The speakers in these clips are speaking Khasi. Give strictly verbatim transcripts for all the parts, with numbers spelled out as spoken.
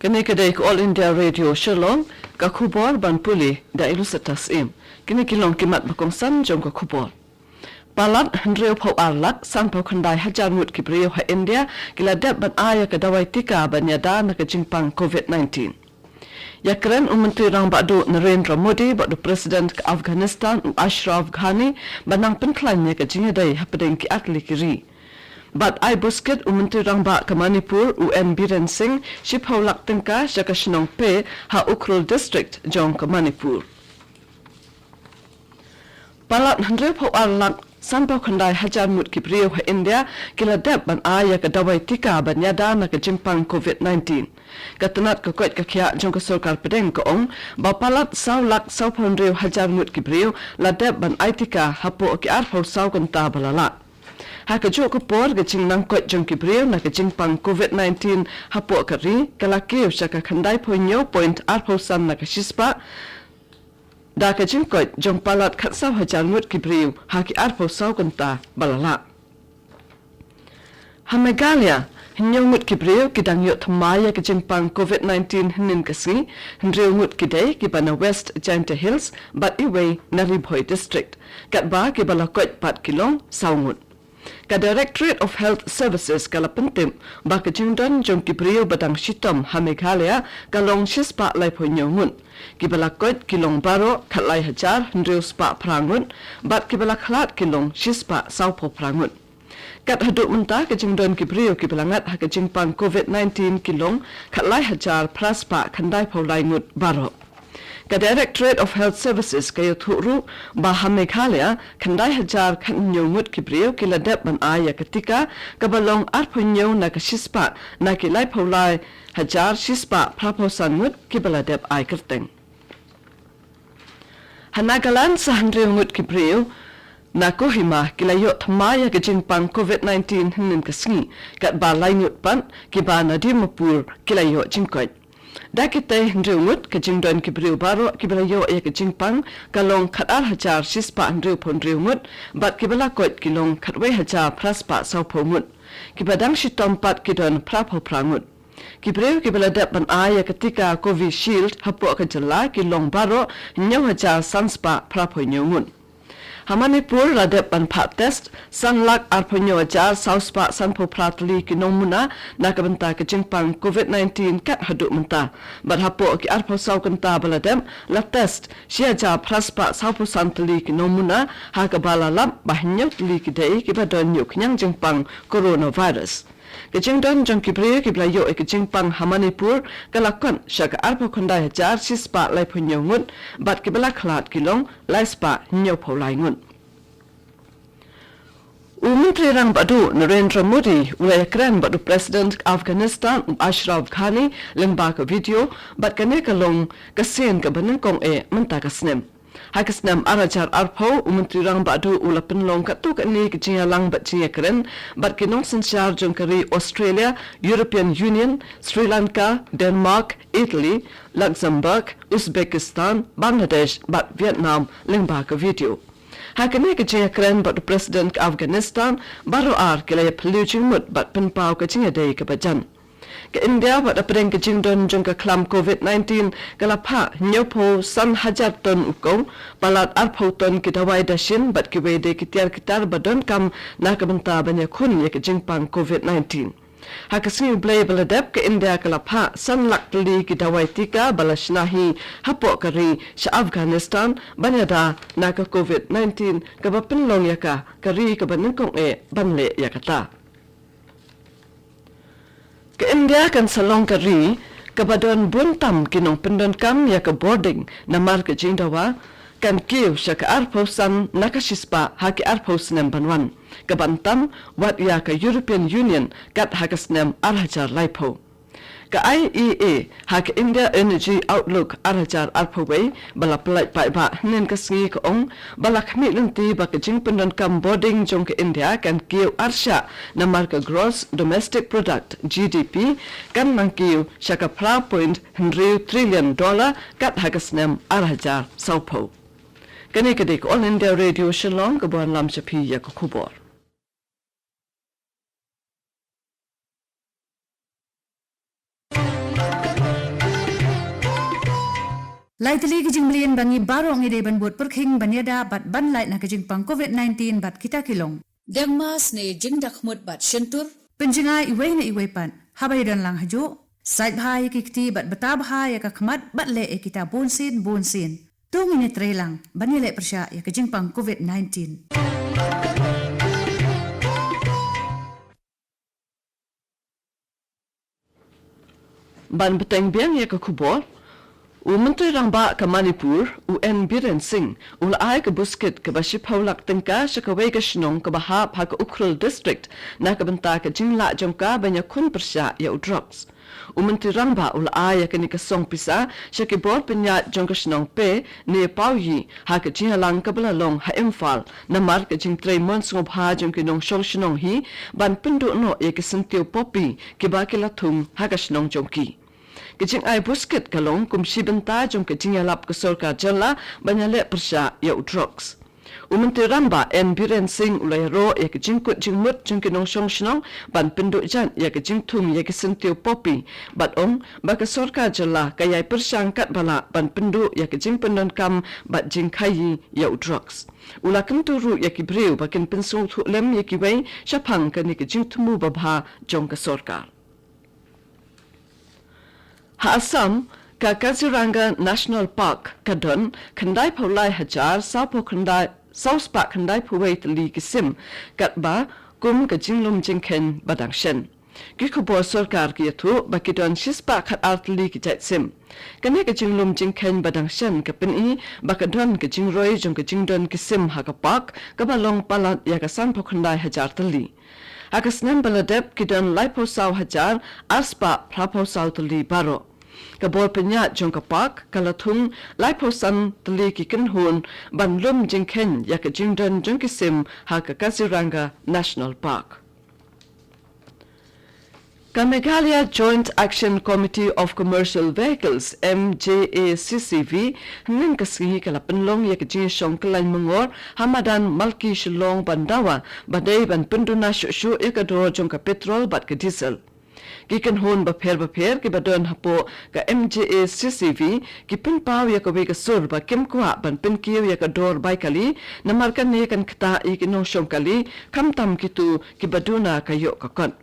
Kane ka dei ka All India Radio Shillong, ka khubor ban pule da i Lucetta Syiem. Kine ki long ki mat ba kongsan jong ka khubor. Palat hynriewphew ar lak sanphew khyndai hajar ngut ki briew ha India ki la dep ban ai ïa ka dawai tika ban ïada na ka jingpang COVID nineteen. Ïakren u Myntri Rangbah Duh Narendra Modi bad u President ka Afghanistan u Ashraf Ghani ban nang pynkhlaiñ ïa ka jingïadei hapdeng ki artylli ki ri. Bad ai buskit u Myntri Rangbah ka Manipur u N Biren Singh shiphew lak tyngka sha ka shnong Phey ha Ukhrul District jong ka Manipur. Palat hynriewphew ar lak sanphew khyndai hajar ngut ki briew ha India ki la dep ban ai ïa ka dawai tika ban ïada na ka jingpang COVID nineteen. Ka tnat ka koit ka khiah jong ka sorkar pdeng ka ong ba palat saw lak sawphew hynriew hajar ngut ki briew la dep ban ai tika hapoh ki arphew saw kynta ba la lah. Ha kajuh ka por ka jingnang koit jong ki briew na ka jingpang COVID nineteen hapoh ka ri ka la kiew sha ka khyndaiphew hynñiew point arphew san na ka shispah, da ka jingkoit jong palat khatsaw hajar ngut ki briew ha ki arphew saw kynta ba la lah. Ha Meghalaya, hynñiew ngut ki briew ki dang ïoh thymmai ïa ka jingpang COVID nineteen hynnin ka sngi, hynriew ngut ki dei kiba na West Jaintia Hills bad iwei na Ri Bhoi District. Katba kiba la koit pat ki long saw ngut. Ka Directorate of Health Services ka la pyntip ba ka jingdon jong ki briew ba dang shitom ha Meghalaya ka long shispah laiphew hynñiew ngut. Kiba la koit ki long baroh khatlai hajar hynriew spah phra ngut, bad kiba la khlad ki long shispah sawphew phra ngut. Kat haduh mynta ka jingdon ki briew kiba la ngat ha ka jingpang COVID nineteen ki long khatlai hajar phra spah khyndaiphew lai ngut baroh. Ka Directorate of Health Services ka ïathuh ruh ba ha Meghalaya khyndai hajar khathynñiew ngut ki briew ki la dep ban ai ïa ka tika, kaba long arphew hynñiew na ka shispah na ki laiphew lai hajar shispah phraphew san ngut kiba la dep ai kyrteng. Ha Nagaland, sa hynriew ngut ki briew na Kohima ki la ïoh thymmai ïa ka jingpang COVID nineteen hynnin ka sngi, katba lai ngut pat kiba na Dimapur ki la ïoh jingkoit. Da kitei hynriew ngut, ka jingdon ki briew baroh kiba la ïoh ïa ka jingpang ka long khatar hajar shispah hynriewphew hynriew ngut, bad kiba la koit ki long khatwei hajar phra spah sawphew ngut. Kiba dang shitom pat ki don phraphew phra ngut. Ki briew kiba la dep ban ai ïa ka tika Covishield hapoh ka jylla ki long baroh hynñiew hajar san spah phraphew hynñiew ngut. Ha Manipur la dep ban phah test san lak arphew hynñiew hajar saw spah sanphew phra tylli ki nongmuna na ka bynta ka jingpang COVID nineteen kat haduh mynta. Bad hapoh ki arphew saw kynta ba la dep, la test shi hajar phra spah sawphew san tylli ki nongmuna, ha kaba la lap ba hynñiew tylli ki dei kiba don ïa u khñiang jingpang coronavirus. Ka jingdon jong ki briew kiba la ïoh ïa ka jingpang ha Manipur ka la kot sha ka arphew khyndai hajar shispah laiphew hynñiew ngut, bad kiba la khlad ki long lai spah hynñiewphew lai ngut. U Myntri Rangbah Duh Narendra Modi u la ïakren bad u President ka Afghanistan u Ashraf Ghani lyngba ka video, bad kane ka long ka sien kaba nyngkong eh mynta ka snem. Ha ka snem ar hajar arphew, u Myntri Rangbah Duh u la pynlong katto katne ka jingïalang bad jingïakren bad ki nongsynshar jong ka ri Australia, European Union, Sri Lanka, Denmark, Italy, Luxembourg, Uzbekistan, Bangladesh bad Vietnam lyngba ka video. Ha kane ka jingïakren bad u President ka Afghanistan, baroh ar ki la ïaphylliew jingmut bad pynpaw ka jingïadei kaba jan. Ka India, wat hapdeng ka jingdon jong ka khlam COVID nineteen, ka la phah hynñiewphew san hajar ton u kong, palat arphew ton ki dawai dashin bad kiwei de ki tiar ki tar ba donkam na ka bynta ban ïakhun ïa ka jingpang COVID nineteen. Ha ka sngi U Blei ba la dep, ka India ka la phah san lak tylli ki dawai tika ba la shna hi hapoh ka ri sha Afghanistan ban ïada na ka COVID nineteen, kaba pynlong ïa ka ka ri kaba nyngkong eh ban leh ïa kata. Ka India kan sa long ka ri kaba don bun tam ki nongpyndonkam ïa ka bording, namar ka jingdawa kan kiew sha ka arphew san na ka shispah ha ki arphew snem ban wan, kaban tam wat ïa ka European Union kat ha ka snem ar hajar laiphew. Ka I E A ha ka India Energy Outlook ar hajar arphew wei ba la pyllait paidbah hynnin ka sngi ka ong ba la khmih lynti ba ka jingpyndonkam bording jong ka India kan kiew arshah, namar ka Gross Domestic Product, G D P, kan nang kiew sha ka phra point hynriew trillion dollar kat ha ka snem ar hajar sawphew. Kane ka dei ka All India Radio Shillong, kaba wanlam sha phi ïa ka khubor. Lai tylli ki jingmlien ba ngi baroh ngi dei ban bud pyrkhing ban ïada bad ban lait na ka jingpang covid nineteen bad kita ki long: deng mask ne jingdakhmut bad shyntur, pynjngai iwei na iwei pat haba ïadon lang hajuh, sait bha ïa ki kti bad bata bha ïa ka khmat bad leh ïa kita bunsien bunsien. To ngin ïatrei lang ban ïaleh pyrshah ïa ka jingpang covid nineteen. Ban bteng biang ïa ka khubor, u Myntri Rangbah ka Manipur, u N Biren Singh, u la ai ka buskit kaba shiphew lak tyngka sha kawei ka shnong kaba hap ha ka Ukhrul District, na ka bynta ka jinglah jong ka ban ïakhun pyrshah ïa u drugs. U Myntri Rangbah u la ai ïa kane ka song pisa sha ki bor pynïaid jong ka shnong Pe ne Paoyi ha ka jingïalang kaba la long ha Imphal, namar ka jingtrei mon sngewbha jong ki nongshong shnong hi ban pynduh noh ïa ki syntiew poppy kiba ki la thung ha ka shnong jong ki. Ka jingai buskit ka long kum shi bynta jong ka jingïalap ka sorkar jylla ban ïaleh pyrshah ïa u drugs. U Myntri Rangbah N Biren Singh u la ïaroh ïa ka jingkut jingmut jong ki nongshong shnong ban pynduh jait ïa ka jingthung ïa ki syntiew poppy, bad ong ba ka sorkar jylla ka ïai pyrshang katba lah ban pynduh ïa ka jingpyndonkam bad jingkhaïi ïa u drugs. U la kyntu ruh ïa ki briew ba kin pynsngewthuh lem ïa kiwei shaphang kane ka jingthmu babha jong ka sorkar. Ha Assam, ka Kaziranga National Park ka don khyndai phew lai hajar saw phew khyndai, saw spah khyndai phew wei tylli ki sim, katba kum ka jinglum jingkheiñ ba dang shen. Ki khubor sorkar ki ïathuh ba ki don shi spah khat ar tylli ki jait sim. Kane ka jinglum jingkheiñ ba dang shen ka pyni ba ka don ka jingroi jong ka jingdon ki sim ha ka park, kaba long palat ïa ka san phew khyndai hajar tylli. Ha ka snem ba la dep ki don lai phew saw hajar ar spah phra phew saw tylli baroh. Ka bor pynïaid jong ka park ka la thung lai phew san tylli ki kynhun ban lum jingkheiñ ïa ka jingdon jong ki sim ha ka Kaziranga National Park. Ka Meghalaya Joint Action Committee of Commercial Vehicles, M J A C C V, hynnin ka sngi ka la pynlong ïa ka jingïashong kyllaiñ myngor ha madan Malki Shillong ban dawa ba dei ban pynduna shuh shuh ïa ka dor jong ka petrol bad ka diesel. Ki kynhun bapher bapher kiba don hapoh ka M J A C C V ki pynpaw ïa kawei ka sur ba kim kwah ban pynkiew ïa ka dor bai kali, namar kane kan ktah ïa ki nongshong kali, khamtam kito kiba duna ka ïoh ka kot.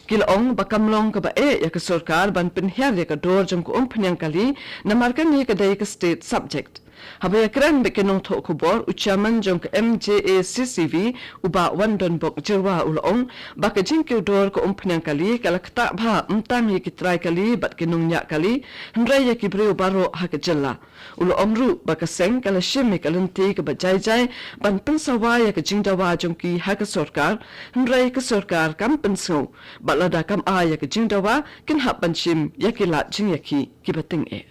Ki la ong ba kam long kaba eh ïa ka sorkar ban pynhiar ïa ka dor jong ka umphniang kali, namar kane ka dei ka state subject. Haba ïakren bad ki nongthoh khubor, u chairman jong ka M J A C C V, u Bah Wandonbok Jyrwa, u la ong ba ka jingkiew dor ka umphniang kali ka la ktah bha ym tang ïa ki trai kali bad ki nongñiah kali, hynrei ïa ki briew baroh ha ka jylla. U la ong ruh ba ka seng ka la shim ïa ka lynti kaba jai jai ban pynsawa ïa ka jingdawa jong ki ha ka sorkar, hynrei ka sorkar kam pynsngew, bad lada kam ai ïa ka jingdawa kin hap ban shim ïa ki lad jingïakhih kiba tyngeh.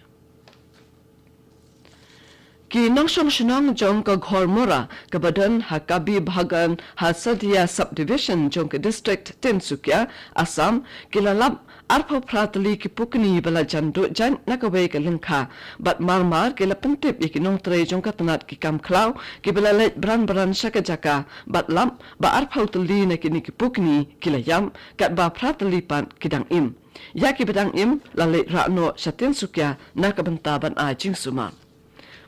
Ki nongshong shnong jong ka Ghormora kaba don ha Kabibaghan ha Sadiya Subdivision jong ka District Tinsukia, Assam, ki la lap arphew phra tylli ki pukni ba la jan duh jait na kawei ka lyngkha, bad mar mar ki la pyntip ïa ki nongtrei jong ka tnat ki kam khlaw kiba la leit bran bran sha ka jaka, bad lap ba arphew tylli na kine ki pukni ki la ïap, katba phra tylli pat ki dang im. Ïa kiba dang im la leit rah noh sha Tinsukia na ka bynta ban ai jingsumar.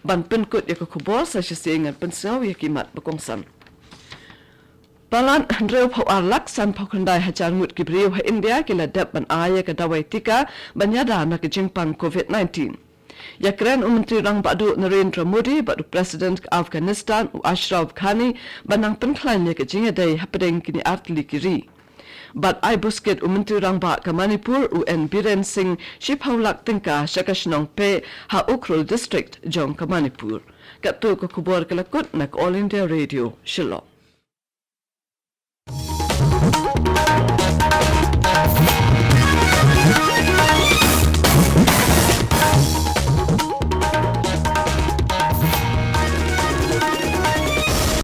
Ban pynkut ïa ka khubor, sa shisien ngan pynsngew ïa ki mat ba kongsan. Palat hynriew phew ar lak san phew khyndai hajar ngut ki briew ha India ki la dep ban ai ïa ka dawai tika ban ïada na ka jingpang covid nineteen. Ïakren u Myntri Rangbah duh Narendra Modi bad u President ka Afghanistan u Ashraf Ghani ban nang pynkhlaiñ ïa ka jingïadei hapdeng kine artylli ki ri. Bad ai buskit u Myntri Rangbah ka Manipur u N Biren Singh shiphew lak tyngka sha ka shnong Pe ha Ukhrul District jong ka Manipur. Katto ka khubor ka la kut na ka All India Radio, Shillong.